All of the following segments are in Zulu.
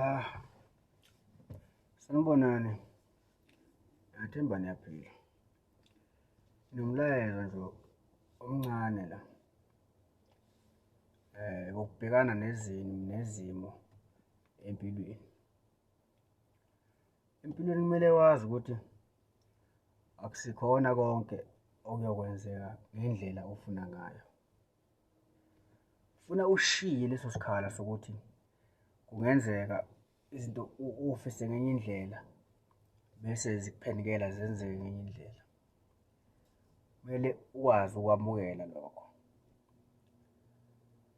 Ah, sanibonani. Ngiyathemba niyaphila. Nginomlayezo nje omncane la. Wokubhekana nezimo nezimo empilweni. Empilweni kumele wazi ukuthi akusikhona konke okuyokwenzeka ngendlela ofuna ngayo. Funa ushiye leso sikhala sokuthi kungenzeka izinto ufise ngenye indlela bese zikuphendukela zenzeke ngenye indlela. Kumele ukwazi ukwamukela lokho.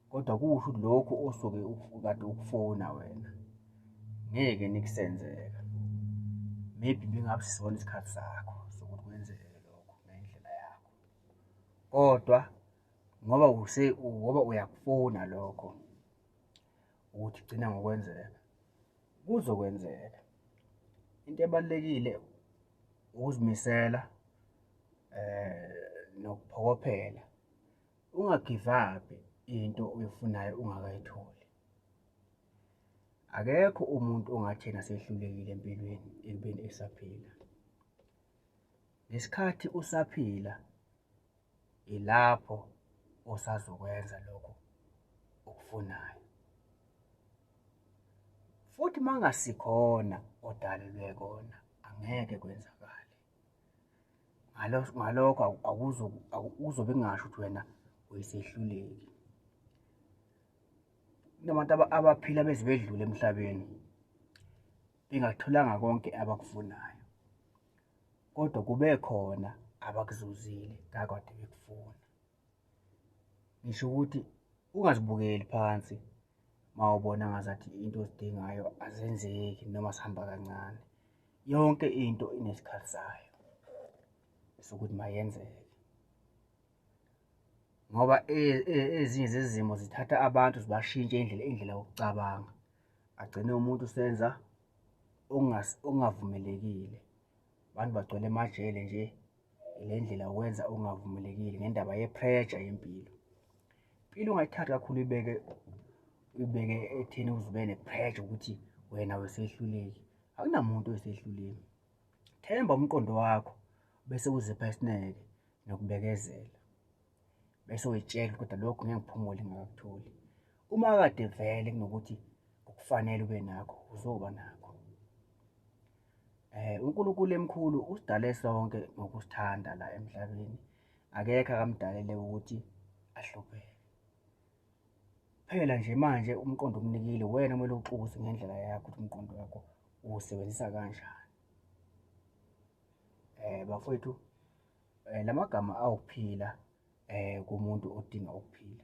Kodwa kusho ukuthi lokhu osuke kade ukufuna wena ngeke nikusenzeka. Maybe bingabusona isikhathi sakho sokuthi kwenzeke lokho ngendlela yakho. Kodwa ngoba use ngoba uyakufuna lokho ukuthi gcina ngokwenzeka kuzokwenzeka. Into ebalulekile ukuzimisela nokuphokophela. Unga-give up into oyifunayo ungakayitholi. Akekho umuntu ongathi yena sehlulekile empilweni ekubeni esaphila. Ngesikhathi usaphila ilapho osazokwenza lokho okufunayo. Futhi mangasikhona odalelwe kona angeke kwenzakale. Ngalokho akuzobe kungasho ukuthi wena uyisehluleki. Kunabantu abaphila beze bedlule emhlabeni bengakutholanga konke abakufunayo, kodwa kube khona abakuzuzile kakade bekufuna. Ngisho ukuthi ungazibukeli phansi uma ubona ngazathi into ozidingayo azenzeki noma zihamba kancane. Yonke into inesikhathi sayo sokuthi mayenzeke, ngoba ezinye zezimo zithatha abantu zibashintshe indlela indlela yokucabanga, agcine umuntu usenza okungavumelekile. Abantu bagcwele emajele nje le ndlela yokwenza okungavumelekile ngendaba ye-pressure yempilo. Impilo ungayithathi kakhulu uyibeke uyibeke ekutheni uze ube ne-pressure ukuthi wena wesehluleki. Akunamuntu oyisehluleki. Themba umqondo wakho bese uzipha isineke nokubekezela. Bese uyitshela kodwa lokhu ngeke ngiphumule ngingakakutholi. Uma kade vele kunokuthi kukufanele ube nakho, uzoba nakho. UNkulunkulu emkhulu usidale sonke ngokusithanda la emhlabeni. Akekho akamdalele ukuthi ahlupheke. Phela nje manje umqondo ukunikile wena kumele uxuze ngendlela yakho ukuthi umqondo wakho uwusebenzisa kanjani. Bafowethu, lamagama awukuphila kumuntu odinga ukuphila,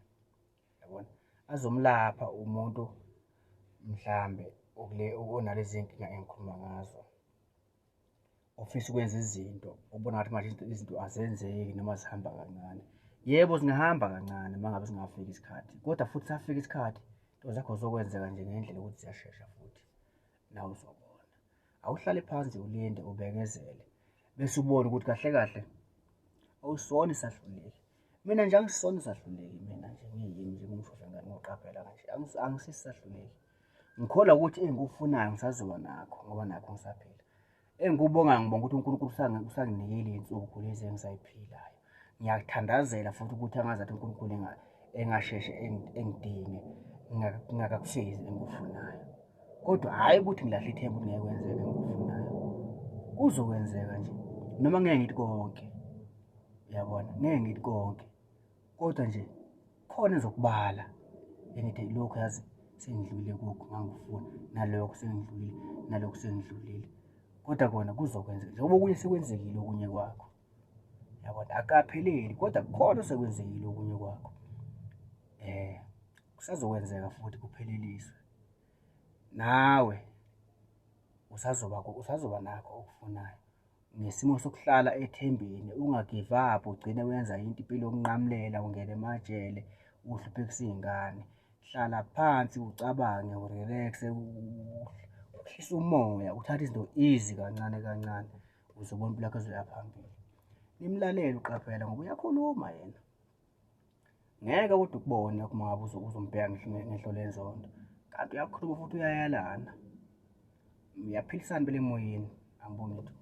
yabona, azomlapha umuntu mhlambe okule onalezi zinkinga engikhuluma ngazo, ofisa ukwenza izinto ubona ngathi manje izinto azenzeki noma zihamba kancane. Yebo, zingahamba kancane uma ngabe singafiki isikhathi, kodwa futhi safika isikhathi into zakho zokwenzeka nje ngendlela ukuthi ziyashesha futhi nawe uzobona. Awuhlale phansi ulinde ubekezele bese ubone ukuthi kahle kahle awusona isahluleki. Mina nje angisona isahluleki, mina nje ngiyimi nje ngumshosha ngane ngoqaphela kanje angisisahluleki. Ngikholwa ukuthi engikufunayo ngisazoba nakho ngoba nakho ngisaphila. Engikubongayo ngibonga ukuthi uNkulunkulu usanginikile iy'nsuku lezi engisayiphilayo. Ngiyakuthandazela futhi ukuthi angazathi uNkulunkulu engasheshe engidinge ngingakakufezi engikufunayo. Kodwa hhayi ukuthi ngilahle ithemba ukuthi ngeke kwenzeke engikufunayo. Kuzokwenzeka nje noma ngeke ngithi konke, uyabona, ngeke ngithi konke kodwa nje khona engizokubala engithi lokhu yazi sengidlulile kukho ngangikufuna, nalokhu sengidlulile, nalokhu sengidlulile. Kodwa kona kuzokwenzeka njengoba okunye sekwenzekile okunye kwakho, yabona, akukapheleli kodwa kukhona osekwenzekile okunye kwakho. Kusazokwenzeka futhi kupheleliswe, nawe usazoba usazoba nakho okufunayo. Ngesimo sokuhlala ethembeni unga-give up ugcine wenza into impilo yokunqamulela ungene emajele uhluphekisa iy'ngane. Hlala phansi ucabange u-relax-e uhlise umoya uthathe izinto easy kancane kancane ukuze ubone impilo yakho izoya phambili. Nimlalele uQaphela ngoba uyakhuluma yena. Ngeke kodwa ukubone uma ngabe uzombheka ngehlo lenzondo, kanti uyakhuluma futhi uyayalana. Uyaphilisana phela emoyeni, angiboni lutho.